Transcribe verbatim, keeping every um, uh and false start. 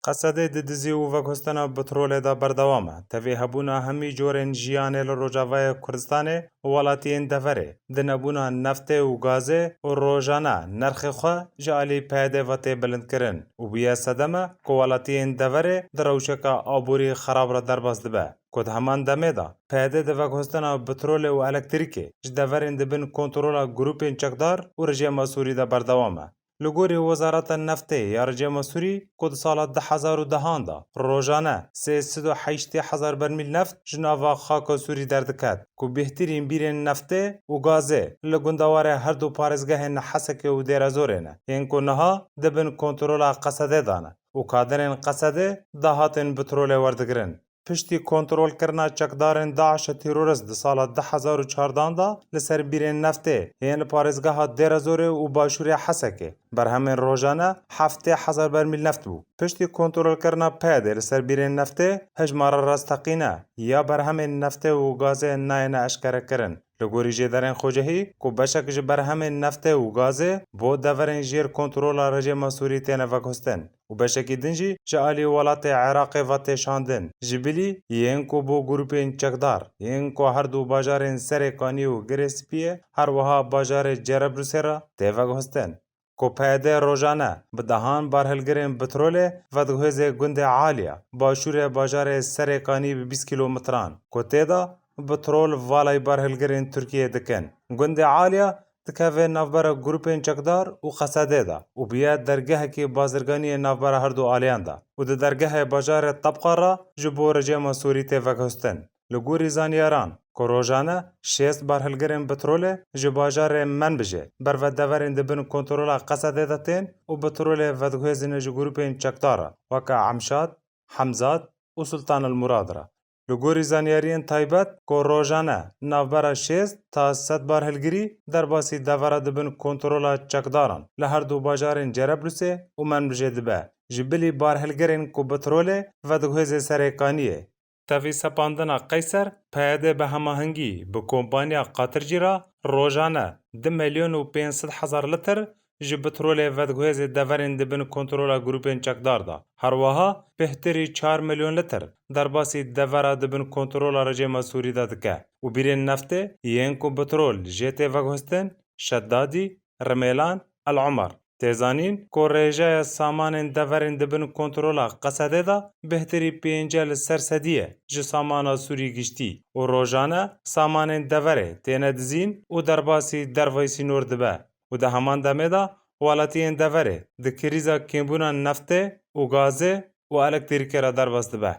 Qesedê di dizî û veguhestina petrolê de berdewam e. Tevî hebûna hemî corên jiyanê li Rojavayê Kurdistanê û welatiyên deverê, di nebûna neftê û gazê û rojane nirxê xwe ji alî P Y D ve tê bilindkirin û bûye sedeme ku welatiyên deverê di rewşeke aborî xerab re derbas dibe. Ku di heman demê de P Y D di veguhestina petrolê û elektrîkê ji deverên di bin kontrola grûpên çekdar û rejîma Sûrî de berdewam e. Li gorî Wezareta Neftê ya rejîma Sûrî, ku di sala du hezar û dehan de rojane sê sed û heştê hezar bermîl neft ji nava xaka Sûrî derdiket, ku bêhtirîn bîrên neftê û gazê li gundewarê her du parêzgehên Hesekê û Dêrezorê ne, yên ku niha di bin kontrola Qesedê de ne û kaderên Qesedê dahatên petrolê werdigirin. Piştî kontrolkirina çekdarên DAIŞê terorîst di sala du hezar û çardan de li ser bîrên neftê yên li parêzgeha Dêrezorê û başûrê Hesekê, berhemên rojane heftê hezar bermîl neft bû. Piştî kontrolkirina P Y D'ê li ser bîrên neftê, hejmara rasteqîne ya berhemên neftê û gazê nayêne eşkerekirin. Li gorî jêderên xwecihî, ku beşek ji berhemên neftê û gazê bo deverên jêr kontrola rejîma Sûrî têne veguhestin û beşekî din jî ji alî welatê Iraqê ve tê şandin, ji bilî yên ku bo grûpên çekdar, yên ku her du bajarên Serê Kanî û Girê Spiyê, her wiha bajarê Cereblûsê re tê veguhestin. Ku P Y D rojane bi dehan barhilgirên petrolê vediguhêzê gundê Aliya, başûrê bajarê Serê Kanî bi bîst kîlometran, ku tê de petrol valay barhilgirên Tirkiyê dikin. Gundê Aliya dikeve navbera grûpên çekdar û Qesedê de û bûye dergehekî bazirganiyê navbera her du aliyan de û di dergehê bajarê Tebqa re ji bo rejîma Sûrî tê veguhestin. Li gorî zanyaran, ku rojane şêst barhilgirên petrolê ji bajarê Menbijê berve deverên di bin kontrola Qesedê de tên û petrolê vediguhêzine ji grûpên çekdar re, weke Emşad, Hemzat û Sultan el Murad re. Li gorî zanyariyên taybet, ku rojane navbera şêst ta sed barhilgirî derbasî devera di bin kontrola çekdaran li her du bajarên Cereblûsê û Menbijê dibe, ji bilî barhilgirên ku petrolê vediguhêzê Serê Kaniyê. Tevî sepandina Qeyser, P Y D bi hemahengî bi kompaniya Qatircî re rojane du milyon û pênc sed hezar liter ji petrolê vediguhêzê deverên di bin kontrola grûpên çekdar de. Her wiha bêhtirî çar milyon liter derbasî devera di bin kontrola rejîma Sûrî de dike û bîrên neftê yên ku petrol jê tê veguhestin, Şedadî, Rimêlan, El Omer. Tê zanîn ku rêjeya samanên deverên di bin kontrola Qesedê de bêhtirî pêncî li ser sedî ye ji samana Sûrî giştî û rojane samanên deverê têne dizîn û derbasî dervayî sînor dibe û di heman demê de welatiyên deverê di krîza kêmbûna neftê û gazê û elektrîkê re derbas dibe.